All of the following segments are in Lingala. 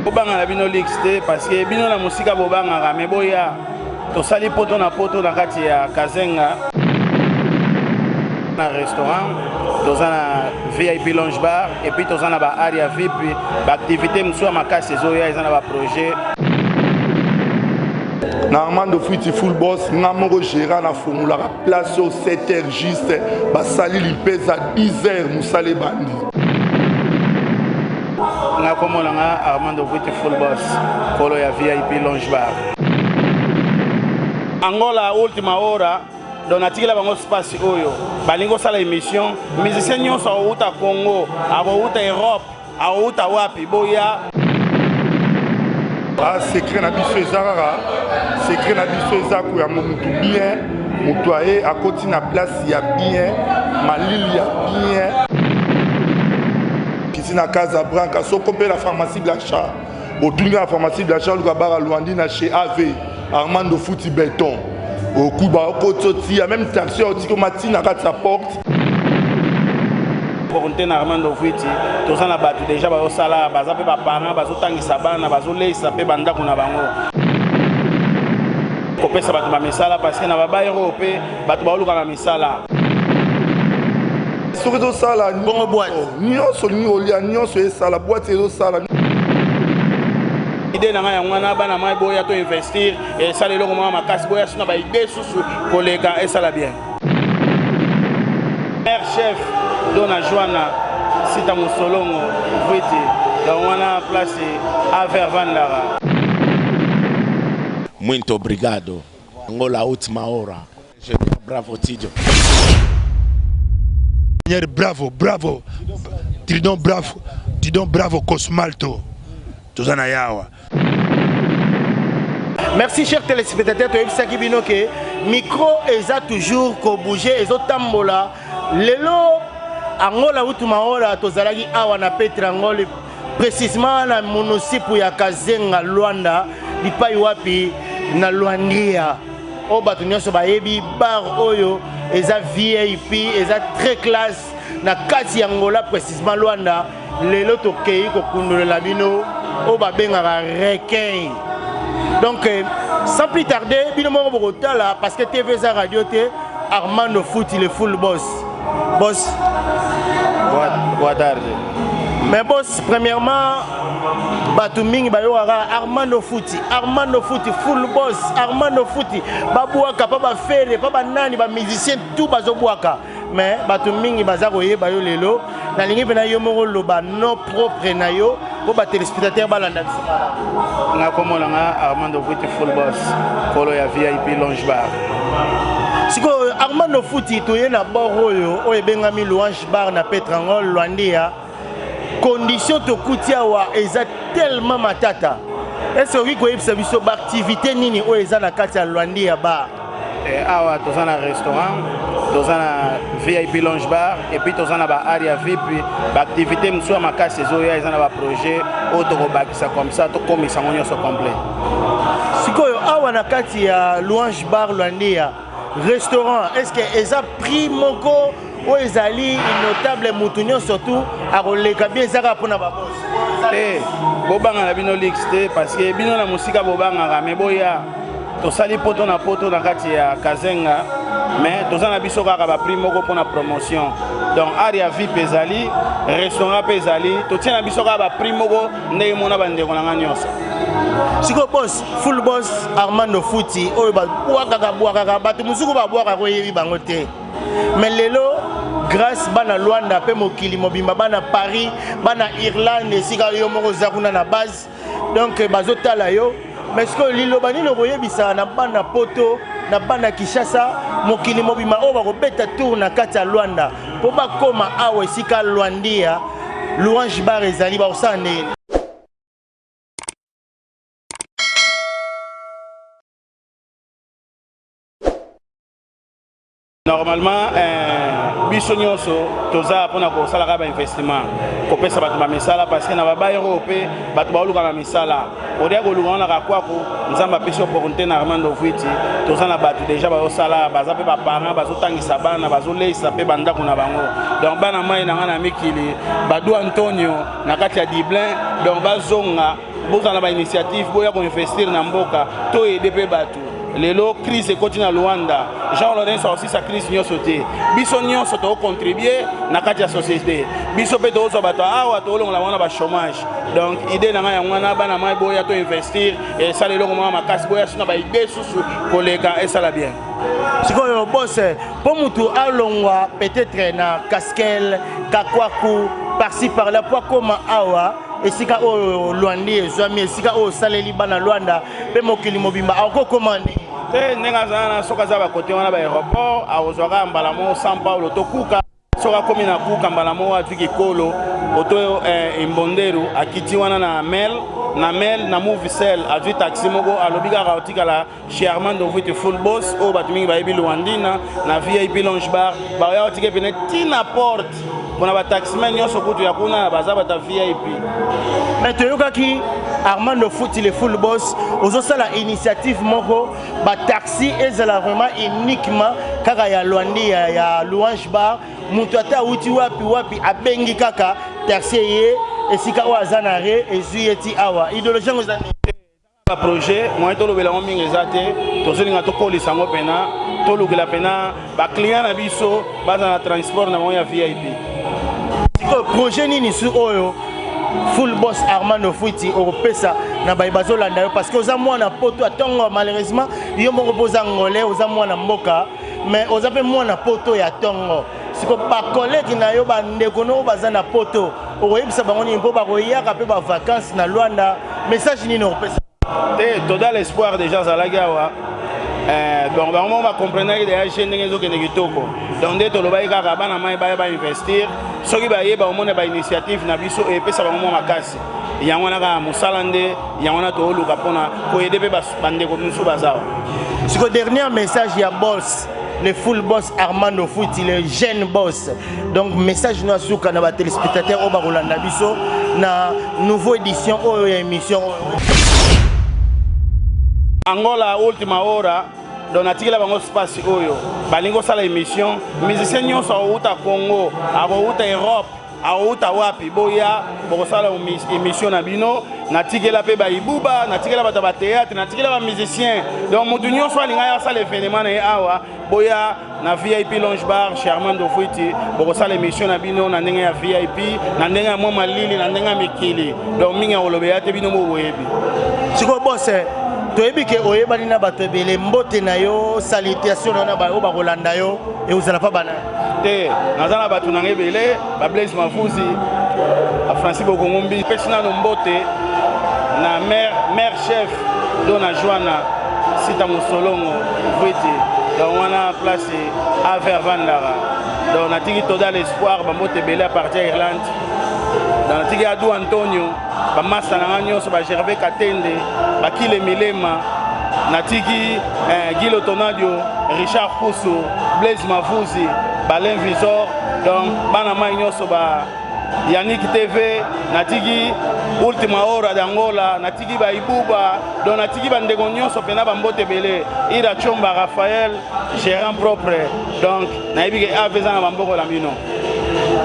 Bobanga na bino lix te parce que bino na mosika bobangaka me boya tosali poto na poto na kati ya Kazenga na restaurant toza na VIP lounge bar et puis toza na ba area VIP ba activité mosusu ya makasi ezoya eza na ba projet. Na Armando Fuiti full boss nga moko gérant na fongolaka place oyo 7 heures juste basali limpeza 10 heures mosala ebandi. Nga kombo na nga Armando Vuiti full boss kolo ya VIP lounge bar. Angola ultima hora donc natikela bango space oyo balingi kosala émission musicien nyonso akowuta Congo akowuta Europe akowuta wapi boya. Ah, secret na biso eza kaka secret na biso eza koyamba mutu bien, mutu aye akoti na place ya bien, malili ya bien kiti na Casa Branca soko mpe na pharmacie Blanchard otuni na pharmacie Blanchard luka bara Luandi na chez AV Armando Futi Beton okuba okoti otia même taxi otiki omati na kati ya porte. Conte na Armando Vuiti toza na bato deja bazosala baza mpe baparent bazotangisa bana bazoleisa mpe bandako na bango kopesa bato bamisala parce que na babayero oyo mpe bato baoluka na misala. Soki ezosala bongo boîte nyonso olingi kolia nyonso esala boîte ezosala. Idée na ngai yango wana bana mai boya to investir esala eloko moko makasi boya suna ba idée susu koleka esala bien. Mère chef Dona Joana Sita Musolongo Vuiti donc wana place Aver Vandara. Muito obrigado. Angola última hora. Bravo Tidio. Bravo, bravo. Tridon bravo. Tridon bravo Cosmalto. Toza na yawa. Merci chers téléspectateurs, toyebisaki bino ke micro eza toujours ko bouger ezotambola lelo Angola utuma ola tozalaki awa na Petrangol précisément na munisipu ya Kazenga Luanda lipai wapi na Luandia oyo bato nyonso bayebi bar oyo eza VIP eza très classe na kati ya Angola précisément Luanda. Lelo tokei kokundolela bino oyo babengaka requin. Donc sans plus tarder bino moko bokotala parce que TV eza radio te. Armando Futi le full boss. Boss. Boa tarde. Mais boss, premièrement bato mingi bayokaka Armando Futi, Armando Futi full boss, Armando Futi babwaka pa bafere pa banani ba musicien tout bazobwaka. Mais bato mingi baza koyeba yo lelo, nalingi mpena yo moko loba nom propre na yo mpo ba téléspectateurs balanda biso malamu. Nga kombo na nga Armando Futi full boss kolo ya VIP lounge bar. Sikoyo Armando Futi toye na bord oyo oyo ebengami Louange Bar na Petrangol Luandia. Condition tokuti awa eza tellement matata. Est-ce okoki koyebisa biso ba activité nini oyo eza na kati ya Luandia bar? Awa toza na restaurant, toza na VIP lounge bar et puis toza na ba area VIP, ba activité mosusu ya makasi ezoya eza na ba projet oyo tokobakisa comme ça tokomisa yango nyonso complet. Sikoyo awa na kati ya Louange Bar Luandia restaurant, est-ce que eza prix moko oyo ezali notable mutu nyonso tu akoleka bien ezaka mpona ba boss? Te, bobanga na bino lix te parce que bino na mosika bobangaka me boya tosali poto na poto na kati ya Kazenga mais toza na biso kaka ba prix moko mpona promotion. Donc area VIP ezali, restaurant mpe ezali, totia na biso kaka ba prix moko ndenge mona bandeko na nga nyonso. Sikoyo boss, full boss Armando Futi oyo babwakaka bwakaka bato mosuku babwakaka oyebi bango te. Mais lelo grâce bana Luanda pe mokili mobimba bana Paris bana Irlande esika yo moko oza kuna na base donc bazotala yo. Mais sikoyo liloba nini okoyebisa na bana poto na bana Kinshasa mokili mobimba oyo bakobeta tour na kati ya Luanda po bakoma awa esika Luandia Louange Bar ezali bakosala ndenge? Normalement, Biso nyonso toza mpona kosalaka bainvestissement, kopesa bato bamisala, parce que na babayero oyo mpe bato baoluka bamisala, olia koluka wana kakwaku. Nzambe apesi opportunité na Armando Vuiti. Toza na bato déjà bazosala, baza mpe baparent, bazotangisa bana, bazoleisa mpe bandako na bango. Donc bana mai na ngai na mikili, badu Antonio na kati ya Dublin, donc bazonga, bozala na bainitiative, boya koinvestir na mboka, toyede mpe bato. Lelo crise ekoti na Luanda, Jean Lorenzo akosisa crise nyonso te. Biso nyonso tokocontribue na kati ya société, biso mpe tokozwa bato awa, tokolongola bango na bachômage. Donc idée na ngai yango wana, bana mai, boya toinvestir, esala eloko moko makasi. Boya so na baidée susu koleka, esala bien. Sikoyo boss, mpo mutu alongwa peut-être na Caskel, Kakwaku, par-ci par-là, mpo akóma awa esika oyo Lwandi ezwami, esika oyo osaleli bana Lwanda mpe mokili mobimba, akokóma ndenge? Te, ndenge aza wana, soki aza bakote wana baaéroport, akozwaka mbala moko San Paulo to Kuka. Soki akomi na Kuka, mbala moko azwi kikolo oto embonderu, akiti wana na mel na mel na Movicel, azwi taxi moko, alobi kaka otikala chez Armando Vuiti Full Boss, oyo bato mingi bayebi Luandina na VIP Lounge Bar. Baoya otike pene ntina porte mpona bataximen nyonso kutu ya kuna baza bato ya VIP. Mais toyokaki Armando Futi le Full Boss ozosala initiative moko, bataxi ezala vraiment uniquement kaka ya Lwandi, ya Louange Bar. Moto ata awuti wapi wapi, abengi kaka taxi, ye esika oyo aza na re, ezwi ye ti awa. Idéologie yango eza nini? Baprojet moyen tolobela yango mingi eza te. Tozolinga tokolisa yango mpena, tolukela mpena baclient na biso baza na transport na bango ya VIP. Sikoyo projet nini su oyo Full Boss Armando Fuiti okopesa na baye bazolanda yo? Parce que oza mwana poto ya ntongo. Malheureusement yo moko mpo oza ngolais, oza mwana mboka, mais oza mpe mwana poto ya ntongo. Siko bacollègue na yo, bandeko no oyo baza na poto, okoyebisa bango nini mpo bakoyaka mpe bavacance na Lwanda? Message nini okopesa? Te, toda l'espoir déjà azalaki awa. Donc bango moko bacomprenaki déjà je ndenge ezokende kitoko. Donc nde tolobaki kaka bana mai baya bainvestir. Soki bayeba, omona bainitiative na biso epesa bango mwa makasi. Yango wana kaka mosala nde yango wana tooluka mpona koaider mpe bandeko mosusu baza awa. Siko dernier message ya boss, le Full Boss Armando Futi, le jeune boss. Donc message no asuka na batéléspectateur oyo bakolanda biso na nouveau édition oyo ya émission oyo. Angola Ultima Hora, donc natikela bango space oyo balingi kosala émission. Musicien nyonso akouta Congo, akouta Europe, akouta wapi, boya, bokosala émission na bino. Natikela mpe baibuba, natikela bato ya bathéâtre, natikela bamusicien. Donc motu nyonso alinga ye asala événement na ye awa, boya na VIP Lounge Bar chez Armando Fuiti, bokosala émission na bino na ndenge ya VIP, na ndenge ya mwa malili, na ndenge ya mikili. Donc mingi ya kolobela te, bino mo boyebi. Sikoyo boss, toyebi ke oyebani na bato ebele. Mbote na yo, salutation na yo na baoyo bakolanda yo, ekozala mpa bana? Te, naza na bato nanga ebele, bablaise Mafuzi, Francis Bokongombi. Pesi nano mbote na mare, mare chef do na Joana Sita Mosolongo Vuiti, donc wana place ave avandaka. Donc natiki toda l'espoir bambote ebele à partir ya Irlande. Donc natiki Adu Antonio, bamasa na nga nyonso, bagervais Katende, bakile Milema. Natiki Gilo Tonadio, Richard Kusu, Blaise Mavuzi, Balin Visor. Donc bana mai nyonso, ba Yannick TV, natiki Ultima Hora d'Angola, natiki baibuba. Donc natiki bandeko nyonso mpena bambote ebele, Ira Chomba, Raphaël gérant propre. Donc nayebi ke ave eza na bamboko na bino.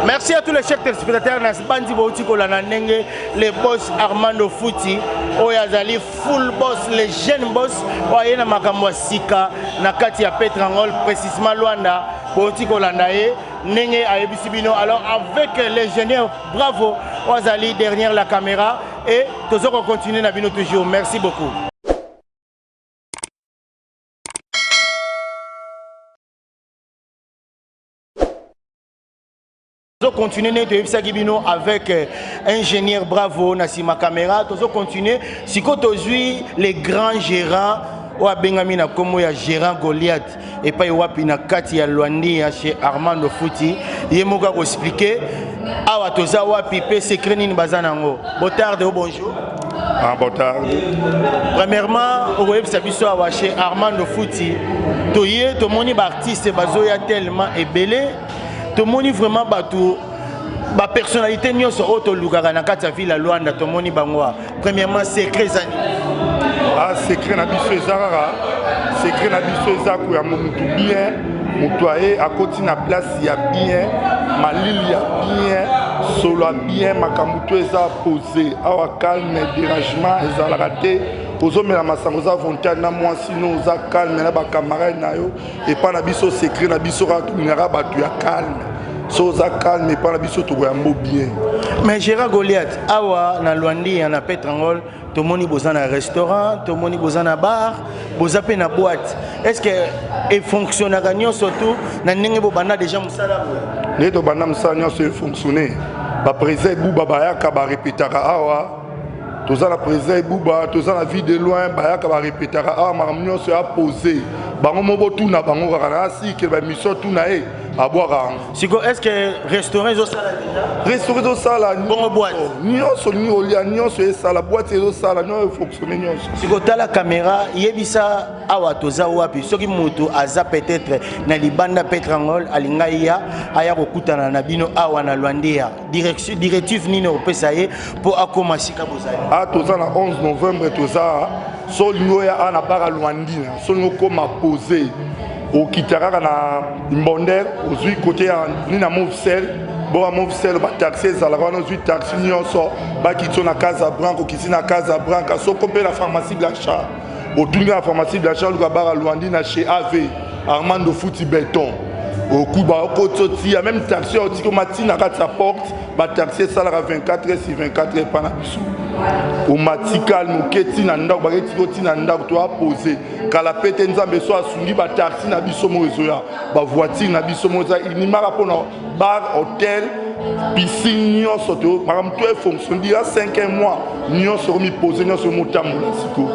Merci à tous les chers téléspectateurs na bandi bouti kolanda ndenge le boss Armando Futi oyo azali full boss, le jeune boss oyo aye na makambo ya sika na kati ya Petrangol, précisément Luanda. Bouti kolanda ye ndenge ayebisi bino. Alors avec l'ingénieur Bravo oyo azali derrière la caméra, et toza kocontinue na bino toujours. Merci beaucoup. Tozocontinue ndenge toyebisaki bino avec ingénieur Bravo na nsima caméra. Tozocontinue sikoyo, tozwi le grand gérant oyo abengami na nkombo ya gérant Goliath, epai wapi na kati ya Lwandi ya chez Armando Futi. Ye moko akoexpliquer awa toza wapi mpe secret nini baza nango. Botarde o bonjour. Ah, botarde. Premièrement, okoyebisa biso awa chez Armando Futi, toye tomoni baartiste bazoya tellement ebele. Tomoni vraiment bato bapersonnalité nyonso oyo tolukaka na kati ya ville ya Luanda, tomoni bango awa. Premièrement, secret eza nini? Ah, secret na biso eza kaka, secret na biso eza koyamba motu bien. Moto aye akoti na place ya bien, malili ya bien, solo ya bien, makambo to eza pose awa, calme, dérangement ezalaka te. Ozomela masango, oza volontaire na mwasi no, oza calme na bacamarade na yo. Epa na biso, secret na biso kaka tolingaka bato ya calme. So oza calme, epa na biso tokoyambo bien. Mais Gérard Goliath, awa na Luandia, na Petrangol, tomoni boza na restaurant, tomoni boza na bar, boza mpe na boîte. Est ce que efonctionnaka nyonso tu na ndenge bobanda déjà mosala boye? Ndenge tobanda mosala, nyonso efonctionne. Baprésident Ebuba bayaka, barepetaka awa. Toza na président Ebuba, toza na Vie de Loin, bayaka barepetaka awa. Makambo nyonso ya pose, bango mo botuna bango kaka na asike bamission, tuna ye abwaka yango. Siko, est ce que restaurant ezosala déjà? Restaurant ezosala. Bongo boîte? Nyonso olingi kolia, nyonso esala. Boîte ezosala, nyonso efonctionne, nyonso. Siko, tala caméra, yebisa awa toza wapi. Soki moto aza peut-être na libanda Petrangol, alinga ya aya kokutana na bino awa na Luandia, direction, directive nini opesa ye mpo akóma sika bozali? A toza na 11 novembre. Toza so olingi oya awa na bara Lwandina, so olingi okóma pose, okita kaka na Mbonder, ozwi kote ya nini na Movsel, boka Movsel, bataxi ezalaka wana. Ozwi taxi nyonso, bakiti yo na Casa Branca. Okiti na Casa Branca, soko mpe na pharmacie Blanchard, otuni na pharmacie Blanchard, oluka bara Lwandi na chez Av Armando Futi Beton, okuba okoti otia même taxi oyo otiki omati na kati ya porte. Bataxi esalaka 24 heures sur 24 heures. Epa na biso, omati calme, oketi na ndako, baketiki oti na ndako. Toapose kala pe te. Nzambe so asungi, bataxi na biso moko ezoya, bavoiture na biso moko eza inimaka mpona bar, hotel, piscine, nyonso. To makambo to efonctionne dira 5 mois, nyonso komipose, nyonso motambola siko.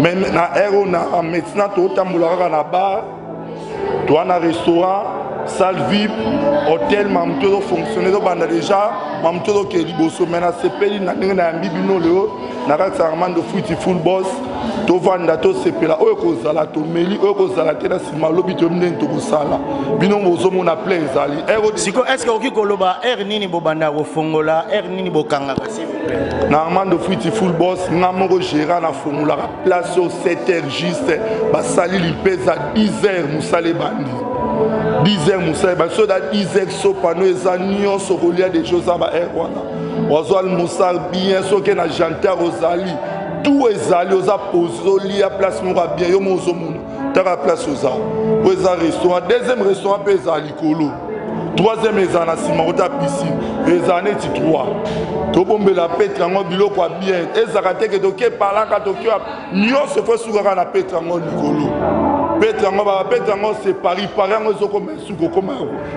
Mais na heure oyo na maintenant, totambola kaka na bar, toa na restaurant, salle VIP, hotel, makambo to ezofonctionne, ezobanda déjà, makambo to ezokende liboso. Mais nasepeli na ndenge nayambi bino lelo na kati ya Armando Fuiti Full Boss. Tovanda, tosepela. Oyo kozala tomeli, oyo kozala te, na nsima lobi toyebi ndenge tokosala. Bino bozomona plein ezali. Siko, est ce que okoki koloba heure nini bobanda kofongola, heure nini bokangaka, s'il vous plaît? Na Armando Fuiti Full Boss, nga moko gérant, nafongolaka place oyo 7 heures juste. Basali limpeza 10 heures, mosala ebandi 10 heures. Mosala ebandi so da 10 heures, sopano eza nyonso, kolia deja oza. Ba heure wana ozwa mosala bien. Soki na jantar ozali, tout ezali, oza pose, ozolia place moko ya bien. Yo mo ozomona taka place oza. Oyo eza restaurant, deuxième restaurant mpe ezala likolo, troisième ezala na nsima kota piscine. Ezala neti 3. Tobombela Petre yango biloko ya bien. Ezalaka te ke toke palaka, toke nyonso fo esukaka na Petre yango likolo. Petre yango, bapetre yango, c'est Paris. Paris yango ezokoma esuka, okoma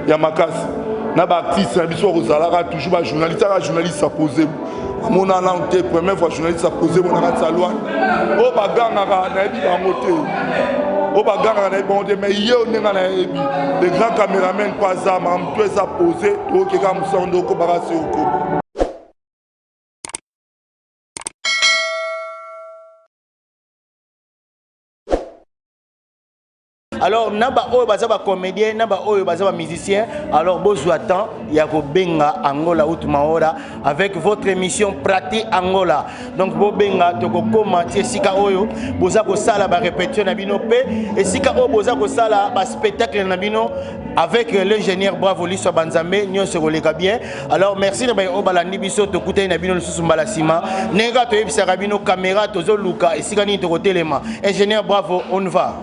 ya makasi na baartiste na biso. Bakozalaka toujours bajournaliste, aka journaliste apose, amona nanu te. Première fois journaliste apose mo na kati ya Lwanda. Oyo bagangaka, nayebi bango te. Oyo bagangaka, nayebi bango te. Mais ye oyo ndenge nayebi, le grand caméraman mpo aza, makambo to eza pose. Tokeka mosala nde okobaka se okoba. Alors na baoyo baza bacomédien, na baoyo baza bamusicien, alors bozwa temps ya kobenga Angola Out Maora avec votre émission Prati Angola. Donc bobenga, tokokoma ti esika oyo boza kosala barépétition na bino mpe esika oyo boza kosala baspectacle na bino avec l'ingénieur Bravo Liso Banzambe. Nyonso ekoleka bien. Alors merci na baye oyo balandi biso. Tokutani na bino lisusu mbala nsima. Ndenge kaka toyebisaka bino, caméra tozoluka esika nini tokotelema. Ingénieur Bravo, on va.